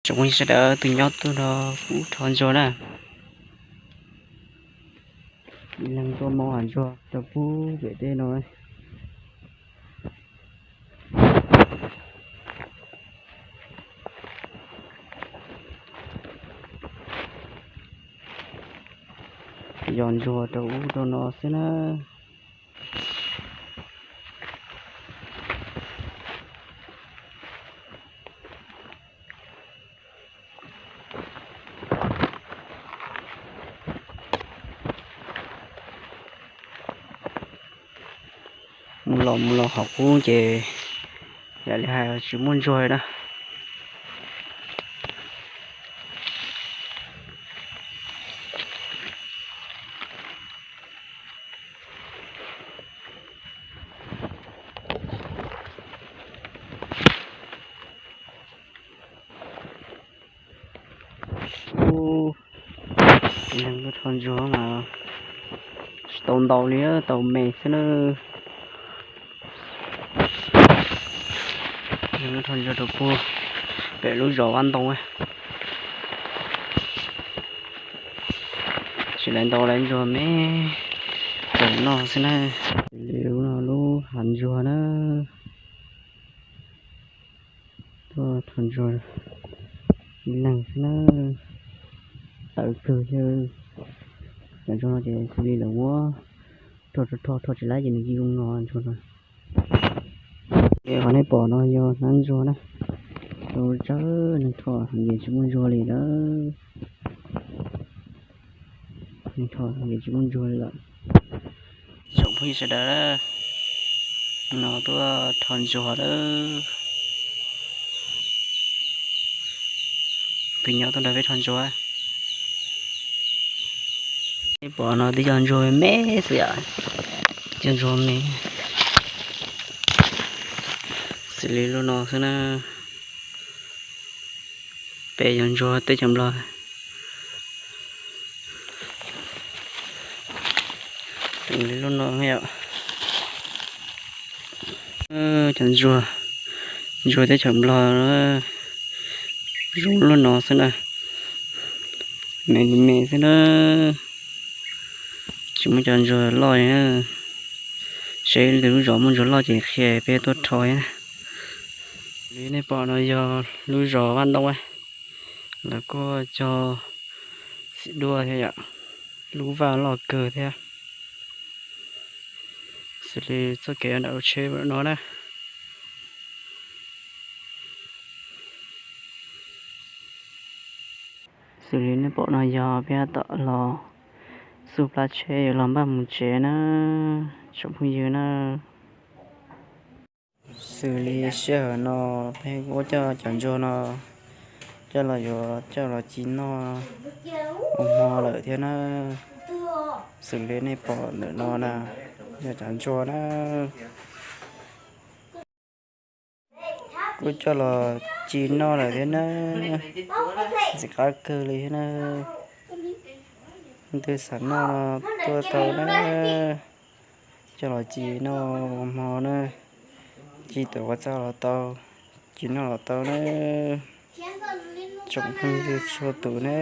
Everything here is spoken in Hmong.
Tsoom phooj ywg sawv daws, tus nyob tuaj nrog kuv rho ntsuag na. Ib leeg tuaj muab hav ntsuag rau pub pem tej no. Yos ntsuag rau ub rau no xwb na. Mus los mus los hauv qub ces yam li hais tsis muaj ntsuag na. Ub, tsis neeg tuaj rho ntsuag mas tsis tau ntau li, tau me xwb na. Neeg tuaj rho ntsuag rau puag pem lub zos Vaj Ntoo. Tsis lawv ntau, lawv ntsuag me, tseem noj xwb na. Li lub no lub hav ntsuag na. Tuaj rho ntsuag ib leeg xwb na, tawv kawg thiab. Cov ntsuag no ces xws li lawv muab rho rho rho tsis laib ces nws cia li zoo no ntsuag no. Ces qhov nej pom no yog hnab ntsuag na, tau tsawg neeg rho heev ces tsis muaj ntsuag li lawm. Neeg rho heev ces tsis muaj ntsuag li lawm. Tsoom phooj ywg sawv daws, no tuaj rho ntsuag lawm. Tus nyob tuaj nrog peb rho ntsuag. Nej pom no twb yog ntsuag me xwb yom, cov ntsuag me xws li lub no xwb na. Pem yog ntsuag teb chaws Nplog, xws li lub no yom. Cov ntsuag, ntsuag teb chaws Nplog zoo lub no xwb na, me li me xwb na, tsis muaj cov ntsuag loj li na. Seb lwm lub zos muaj ntsuag loj ces qhia peb tuaj rho na. Li nej pom no yog lub zos Vaj Ntoo, lawv kuj cog txiv duaj thiab yom, lub vaj loj kawg thiab. Xws li txoj kev nram lub tsheb no na. Xws li nej pom no yog peb tab tom los xub plab tsheb yuav los npaj mus tsev na, tsoom phooj ywg na. Xws li sij hawm no peb kuj coj cov ntsuag no coj los yuav coj los ci noj ua hmo lawm thiab na. Xws li nej pom ntawm no na, yog cov ntsuag na, kuj coj los ci noj lawm thiab na. Ntxim qab kawg li thiab na. Leej twg xav noj no tuaj tau na. Coj los ci noj hmo na, ci tuav ua txaj los tau, ci noj los tau na. Tsoom phooj ywg txhua tus na.